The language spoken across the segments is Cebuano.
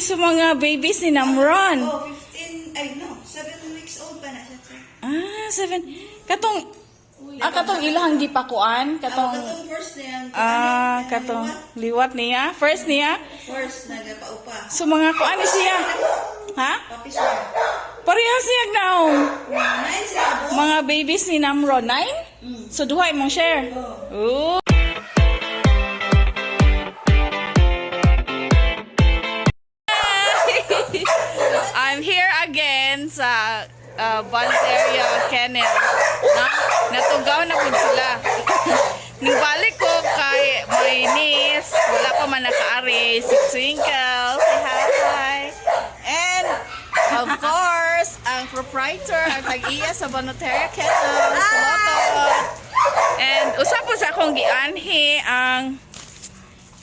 So mga babies ni Namron. Oh, 15, ay no, 7 weeks old pa na siya, sir. Ah, 7. Katong ilahang gipakuan, Katong, katong katong first na yan. Ah, katong liwat niya, first niya. First, nagapaupa. So mga kuan ni siya. Ha? Puppies niya. Parehas siya naong. 9 sila buok. Mga babies ni Namron, 9? So duha imong share. Oh. I'm here again sa Bonteria Kennel. Na, natugaw na pud sila. Nung balik ko kay my niece, wala pa man nakaari, si Twinkle, say hi. And of course, ang proprietor, ang tag-iya sa Bonoteria Kennel, si Loto. And usa po sa akong gianhi ang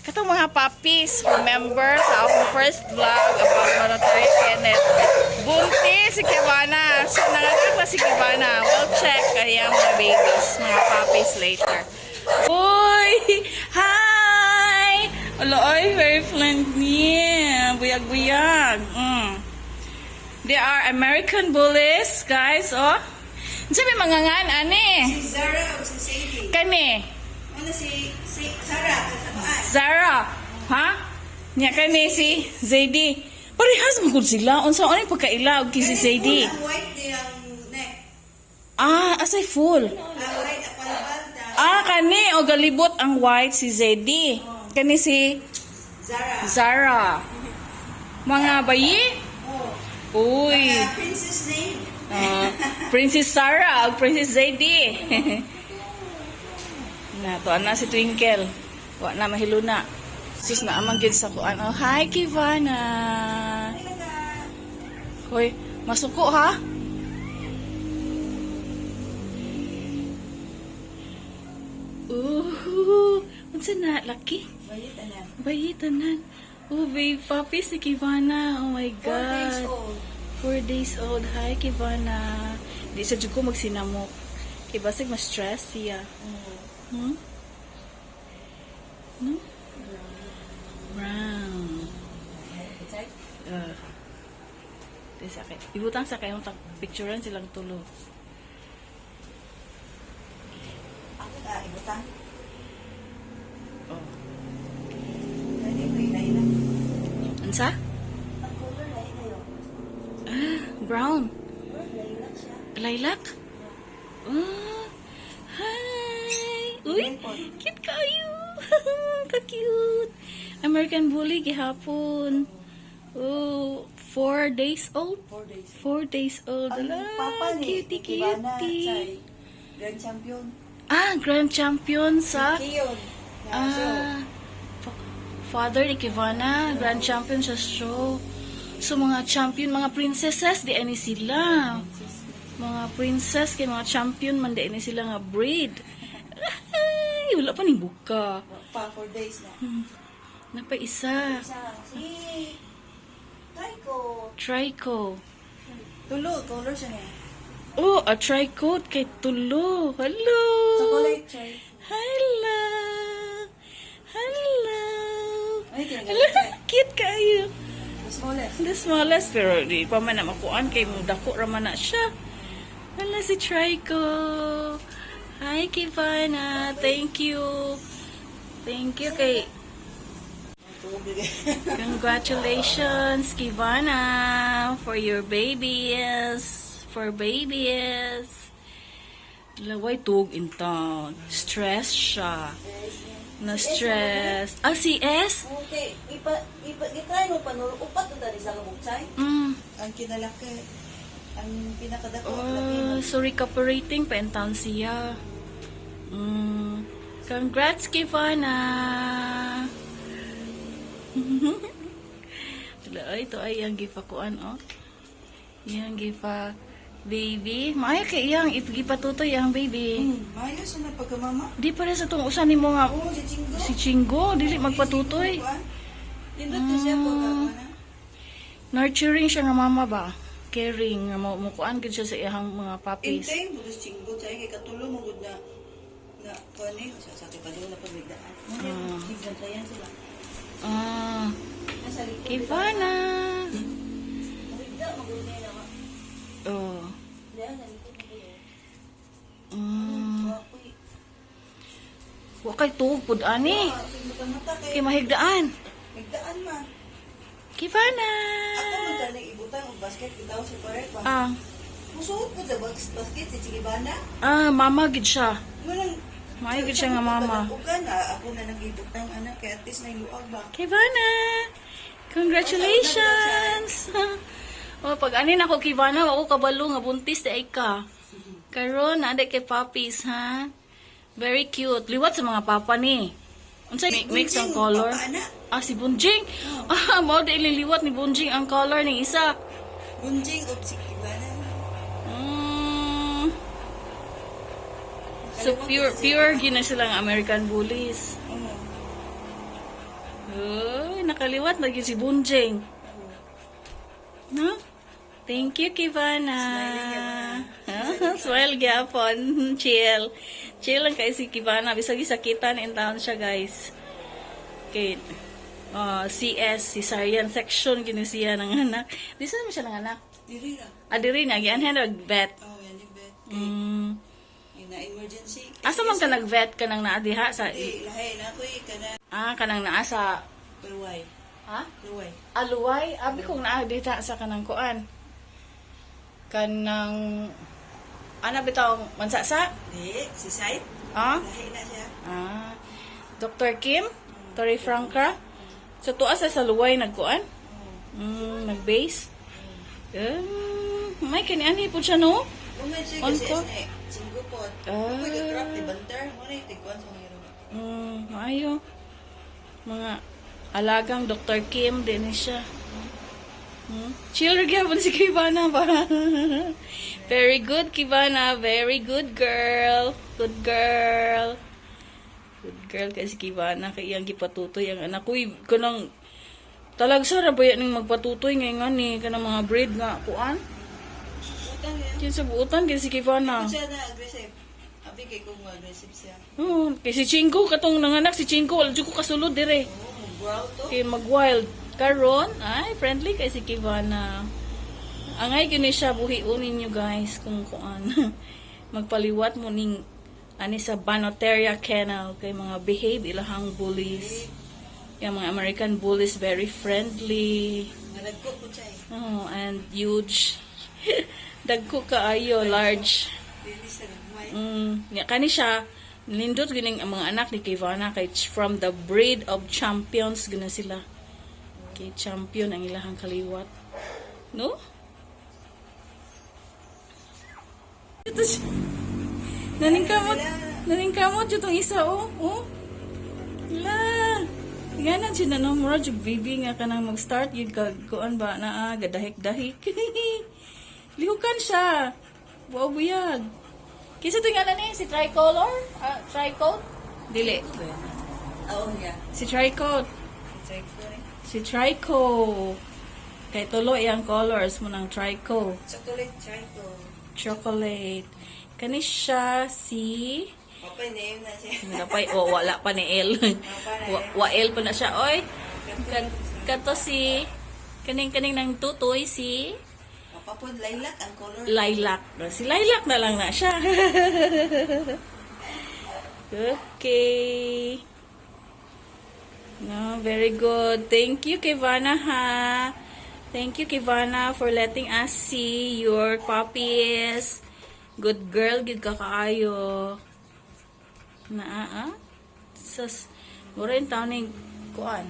katong mga puppies. Remember sa akong first vlog about Bonoteria Kennel. Buntis si Kivana. So nanganak na si Kivana. We'll check kaya mga babies, mga puppies later. Uy! Hi! Alo, ay, very friendly. Buyag-buyag. They are American Bullies, guys, oh. Unsa may mga ngan, ani? Si Zara o si Sadie. Kani, Ano si Sarah, kasamaan. Zara. Ha? Nya kani si Zadie. Parehas man gud sila. Unsa ani pagkaila og si Zadie? Ang white niyang neck. Ah, asay full. Ang white, apalbal na. Ah, kani o galibot ang white si Zadie. Kani si Zara. Zara. Mga bayi? Oh. Uy. Princess name. Ah, Princess Sarah o Princess Zadie. Na, tuan na si Twinkle. Wa na mahiluna. Sus na amang gid sa kuan. Oh, hi Kivana. Hoy, masuko ha? Ooh, unsa na laki? Bayit na. Bayi tanan. Oh, babe, puppy si Kivana. Oh my 4 days God. old. 4 days old. Hi, Kivana. Di sa jud ko magsinamok. Kay basig ma-stress siya. No? Brown. Di sa kay. Ibutang sa kayong picturean silang tulo. Ako ka, ibutang. Oh. Dali ko ilay. Unsa? Ang color lahi kayo. Ah, brown. Lilac siya. Lilac? Oh, hi! Uy, cute kayo! Ka-cute! American Bully gihapon. Oh, 4 days old? 4 days. 4 days old. Ang Ala, papa ni cutie, Ivana, cutie. Chay, Grand champion. Ah, grand champion sa Kiyon. Ah, father ni Kivana, grand champion sa show. So mga champion, mga princesses, di ani sila. Mga princess kay mga champion man di ani sila nga breed. Ay, wala pa ning buka. Pa, 4 days na. Napa isa. Isa, si Taiko. Trico. Tulo, color siya niya. Oh, a tricoat kay tulo. Hello. Chocolate, Chay. Hello. Hello. Ay, tinanggal Hello. siya. Cute kayo. The smallest. The smallest, pero di pa man na makuan kay mo dako ra man na siya. Hala si Trico. Hi, Kivana. Thank you. Thank you kay Congratulations, Kivana, for your babies. For babies. Laway tug in town. Stress siya. Na stress. Ah, CS? Okay, ipa, itry mo pa, no, upat na dali sa kabuk, Chay. Ang kinalaki, ang pinakadako, Oh, so recuperating pa in town siya. Congrats, Kivana! Wala, ay, ito ay ang gipakuan, oh. Iyang gipa baby. Maayo kay iyang ipatutoy ang baby. Mayo sa na pagkamama. Di para sa tong usan nimo nga Oo, si Chingo. si Chingo, dili magpatutoy. Nindot to siya pagkakuan. Nurturing siya nga mama ba? Caring nga mo mukuan gid siya sa iyang mga puppies. Intay mo dos Chingo, Chay, kay katulo mo gud na na kuan eh, sa kay padung na pagligdaan. Mo ni sigbantayan sila. Ah. Nasa likod. Kivana. Mahigda, magulay na. Oh. Diyan, nalipot na kayo. Wakoy. Wa kay tuog pud ani. Ah, sige, mata-mata kay. Kay mahigdaan. Higdaan man. Kivana. Ako man tani ibutang og basket bitaw sa parer pa. Musuot po sa basket si Chikibana. Ah, mama gid siya. Walang Maayo gid siya nga mama. Ugan, ako na nang ibutang anak kay at least na luag ba. Kivana! Congratulations! Oh, pag ani nako Kivana, wa ko kabalo nga buntis di ay ka. Karon naa kay puppies ha. Very cute. Liwat sa mga papa ni. Unsay mix ang Bunjing, color? papa, ana. Ah, si Bunjing. Ah, mao di liliwat ni Bunjing ang color ning isa. Bunjing og Chikibana. So pure pure gina sila nga American Bullies. Oo. Oh, nakaliwat na gyud si Bunjing. No? Thank you, Kivana. Smile gyapon. Chill. Chill lang kay si Kivana. Bisag gisakitan in town siya, guys. Okay. CS, cesarean section, gini siya ng anak. Di saan mo siya ng anak? Diri ra. Ah, diri na. Gianhan nag-vet. Oh, yan yung vet. Yung na emergency. Asa man ka nag-vet ka nang naa diha sa Di lahi na ko kana ah kanang naa sa Luway. Ha? Luway. Aluway, abi kong naa dita sa kanang kuan. Kanang ana bitaw mansasa? Di si site. Ah? Lahi na siya. Ah. Dr. Kim, Torre Franca. So tuwa sa Luway nagkuan? Nag-base. May kani ani po siya no? Ungay siya On kasi ko? is na singgo po. Ah. Ako ga-drop ni Banter. Mo na yung tigkuan sa hero. Maayo. Mga alagang Dr. Kim din ni siya. Chill ra gyapon si Kibana ba? Very good, Kibana. Very good girl. Good girl. Good girl kay si Kibana kay iyang gipatutoy ang anak. Uy, kanang talagsa ra ba yan ning magpatutoy ngay nga ni kanang mga breed nga kuan. Utang yan. Kinsa buotan kay si Kibana. Kung siya na aggressive. Abi kay kung aggressive siya. Oo, kay si Chinko katong nanganak si Chinko wala jud ko kasulod dire. Oo, mag-growl to. Kay mag-wild. Karon, ay, friendly kay si Kivana. Angay gini siya buhion ninyo guys kung kuan. Magpaliwat mo ning ani sa Banoteria Kennel kay mga behave ilahang bullies. Yung mga American bullies very friendly. Nalagko ko siya eh. Oh, and huge. Dagko kaayo, large. Dili sa gagmay. Nga kani siya nindot gining ang mga anak ni Kivana kay from the breed of champions gina sila. Kay champion ang ilahang kaliwat. No? Ito siya. Naningkamot, naningkamot jud tong isa oh. Oh. La. Nga na siya na no, mura jud baby nga kanang mag-start yun ka kuan ba na ah, gadahik-dahik. Lihukan siya. Buo buyag. Kinsa to nga ni si Tricolor? Ah, Tricoat? Dili. Oo niya. Si Tricoat. Check ko rin. Si Trico. Kay tulo iyang colors mo ng Trico. Chocolate try ko. Chocolate. Kani siya si Papa, name na siya. Napay oh, wala pa ni L. Wa L pa na siya oy. Kato si kaning kaning nang tutoy si Papa po, lilac ang color. Lilac. Si Lilac na lang na siya. Okay. No, very good. Thank you, Kivana, ha. Thank you, Kivana, for letting us see your puppies. Good girl, gid ka kaayo. Naa, ah. Sas, mura yung taon ni kuan.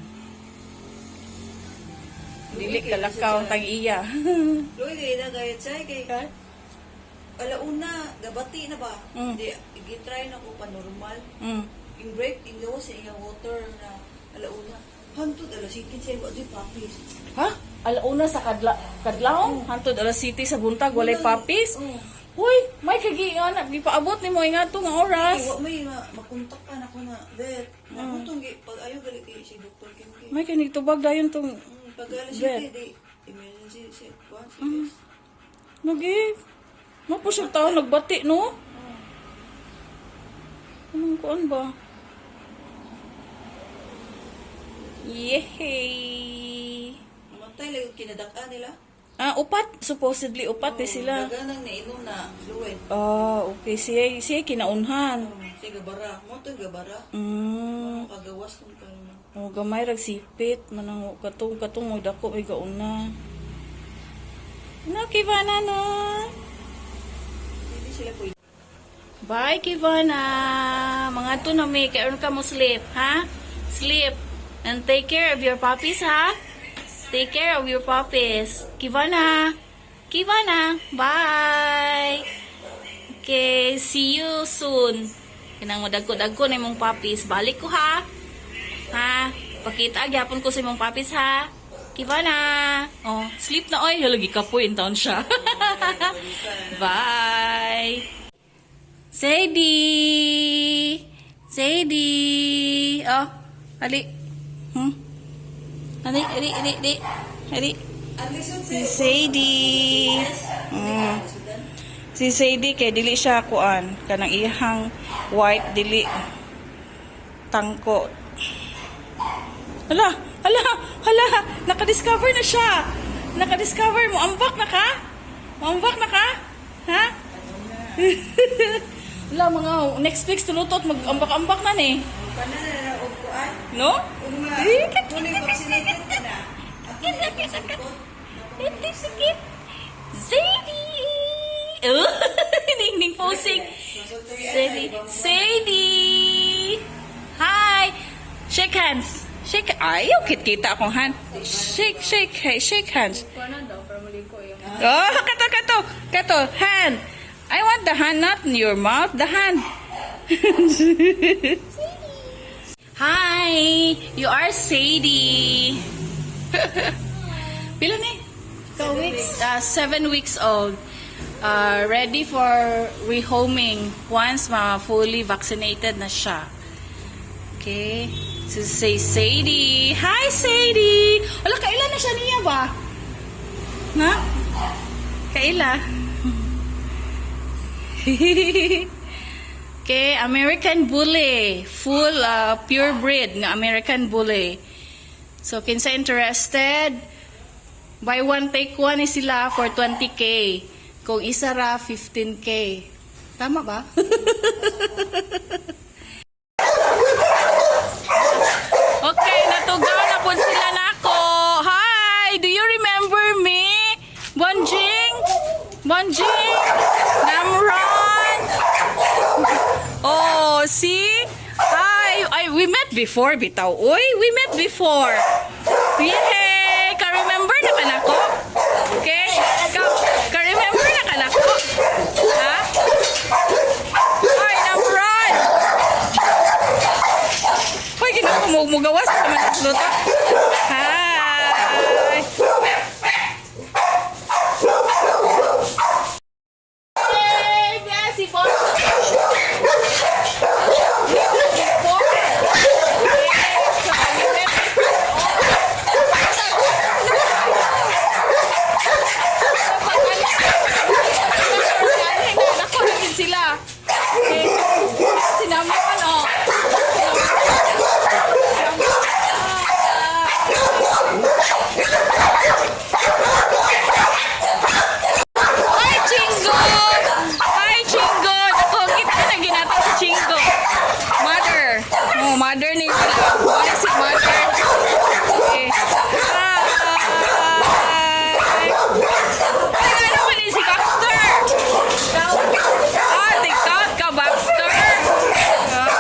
Dili kalakaw ang tag-iya. Luwi kayo na kayo, chay. Kay alauna, gabati na ba? Di, gitry na ko pa normal. Yung break, yung gawas sa iyang water na alauna. Hantod, alas 7 siya, wa di papis. Ha? Alauna sa kadlawon? Hantod alas city sa buntag, walay papis? Oo. Uy, may kagian, gipaabot ni mo nga nga oras. Kay wa may makontak pa na ko na, vet. Na ko tong pag ayaw gali kay si Dr. Kim kay. May kanig tubag dayon tong Pag alas Vet. 7 di emergency si kuan si vet. Nagi. Mapo siya tao nagbati no? Anong kuan ba? Yehey! Daghan lagi kinadak-an nila. Ah, upat. Supposedly, upat eh sila. Daghan ang nainom na fluid. Ah, okay. Siya, siya kinaunhan. Siya gabara. Mo to gabara. Kagawas kung karon. Oh, gamay rag sipit manang katong katong mo dako ay gauna. No, Kivana no. Hindi sila pwede. Bye, Kivana. Mga to na may karon ka mo sleep, ha? Sleep and take care of your puppies, ha? Take care of your puppies. Kivana. Kivana. Bye. Okay, see you soon. Kinang mo dagko-dagko na imong puppies. Balik ko ha. Ha? Pakita gyapon ko sa imong puppies ha. Kivana. Oh, sleep na oy. Hala gikapoy in taon siya. Bye. Sadie! Sadie! Oh, ali. Ali, ali, ali, ali. Ali. Si Sadie. Si Sadie kay dili siya kuan kanang iyang white dili tangko. Hala, hala, hala, naka-discover na siya. Naka-discover mo ambak na ka? Moambak na ka? Ha? Wala, mga next week tulutot mag-ambak-ambak na ni. Kana na og kuan. No? Ug ma fully vaccinated ka na. Ako na Sikit, sikit. Zadie! Oh, ningning posing. Sadie. Sadie! Hi! Shake hands. Shake. Ayaw, kit-kita akong hand. Shake, shake, hey, shake hands. Oh, kato, kato. Kato, hand. I want the hand, not in your mouth. The hand. Hi! You are Sadie. Pila ni? 2 weeks, 7 weeks old. Ready for rehoming once ma fully vaccinated na siya. Okay. So say Sadie. Hi, Sadie! Wala, kaila na siya niya ba? Na? Kaila? Okay, American Bully. Full pure breed nga American Bully. So, kinsa interested, buy one take one ni sila for 20K. Kung isa ra, 15K. Tama ba? Okay, natugaw na po sila nako. Hi! Do you remember me? Bonjing? Bonjing? Namron? Oh, see? Hi! Ay, we met before, bitaw. Uy, we met before. Yay! Ka-remember na ka nako? Okay? Ka-remember na ka nako? Ha? Hi, Namron! Hoy, ginoo mo mugawas naman ang luto. Hi! Hey, yeah, si Bon. Before. Okay, so we met before. Nako, naging sila. Okay. Sinama ko, no? Hi, Chingo! Hi, Chingo! Ako, kita na ginatang si Chingo. Mother. Oh, mother ni sila. Mother si mother. Okay. Hi! Ay, ano man ni si Baxter? Ah, TikTok ka, Baxter. Ah.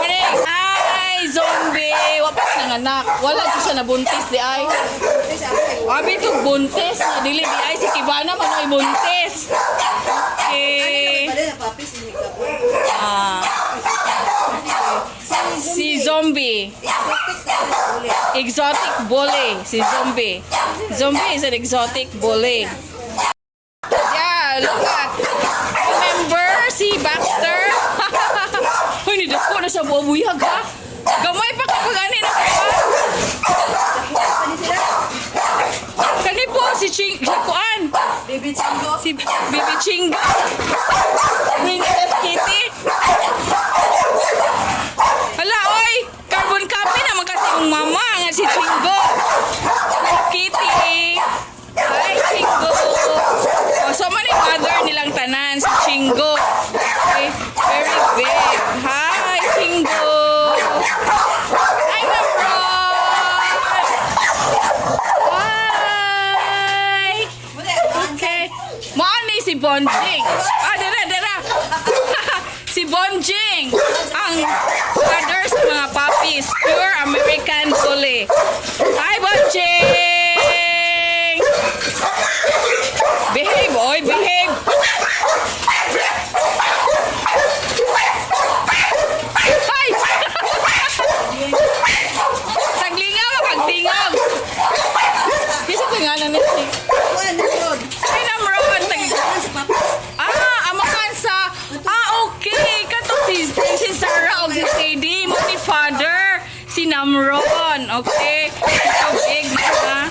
Morning. Hi, zombie. Wapas nang anak. Wala jud siya nabuntis di ay. Abi to buntis na dili di ay si Kibana man ay buntis. Okay. Pala na papis ni ka po. Ah, si zombie. Exotic na uli. Exotic bully. Si zombie. Zombie is an exotic bully. Yeah, look at. Remember si Baxter? Hoy, nidako na siya buwabuyag ha. Gamay pa kapag ani na ka. Ano sila? Kani po si Ching, si Kuan. Baby Chingo. Si Baby Chingo. Princess Kitty. Hala, oy! Carbon copy naman kasi yung mama nga si Chingo. Bonjing. Ah, dira, dira. Si Bonjing, ang father sa mga puppies. Pure American Bully. Hi, Bonjing! Behave, oy, behave. Ay! Taglingaw, makagtingog. Bisa ko nga na ni. Wala na yun. Ay, Namron. Sa papa. Ah, amakan sa. Ah, okay. Kato si Princess Sarah o si Sadie. Mo ni father. Si Namron. Okay. So big na.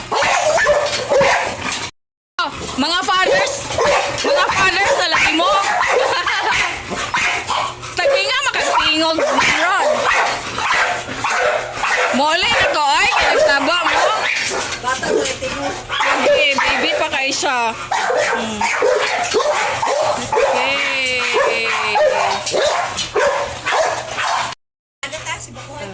Oh, mga fathers. Mga fathers na laki mo. Taglinga makatingog, Namron. Mole na to ay. Kaya nagsaba mo. Bata ko tingo. Okay, baby pa kay siya. Okay. Ano ta si Bakoy?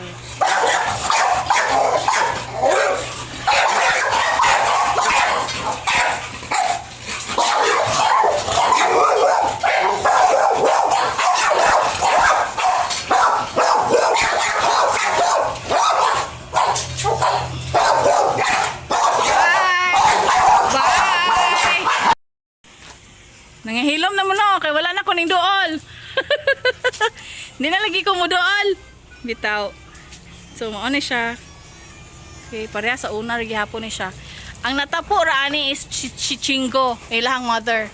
Bye! Bye! Nangahilom na mo no, kay wala na ko ning duol. Hindi na lagi ko mo duol. Bitaw. So mao ni siya. Okay, pareha sa una ra gihapon ni siya. Ang natapo ra ani is si Chingo, ilahang mother.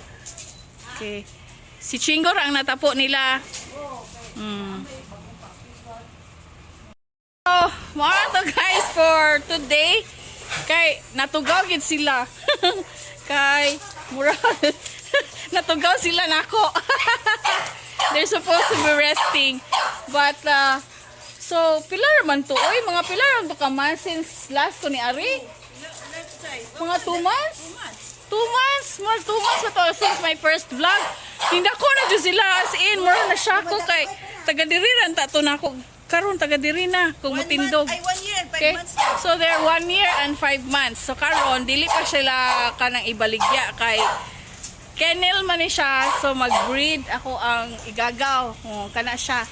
Okay. Si Chingo ra ang natapo nila. So, mao na to guys for today. Kay natugaw gid sila. Kay mura natugaw sila nako. They're supposed to be resting. But so pila ra man to oy, mga pila ra man to ka man since last ko ni Ari? Mga 2 months? 2 months, more 2 months na to since my first vlog. Hindi ko na jud sila as in, mura na siya ko kay taga diri ra ta to nako karon, taga diri na kung mutindog. Ay, 1 year and 5 months. So they're 1 year and 5 months. So karon dili pa sila kanang ibaligya kay kennel man ni siya. So mag-breed ako ang igagaw. Oh, kana siya.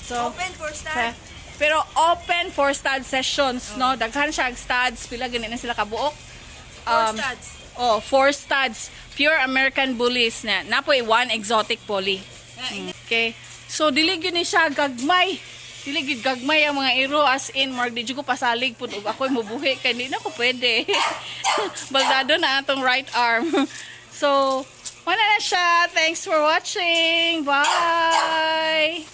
So Open for start. Pero open for stud sessions, no? Daghan siya ang studs, pila gani na sila kabuok. Four studs. Oh, four studs. Pure American Bullies na. Napoy one exotic bully. Okay. So dili gyud ni siya gagmay. Dili gyud gagmay ang mga iro as in marg di jud ko pasalig pud og ako'y mubuhi kay di na ko pwede. Baldado na atong right arm. So, wala na siya. Thanks for watching. Bye.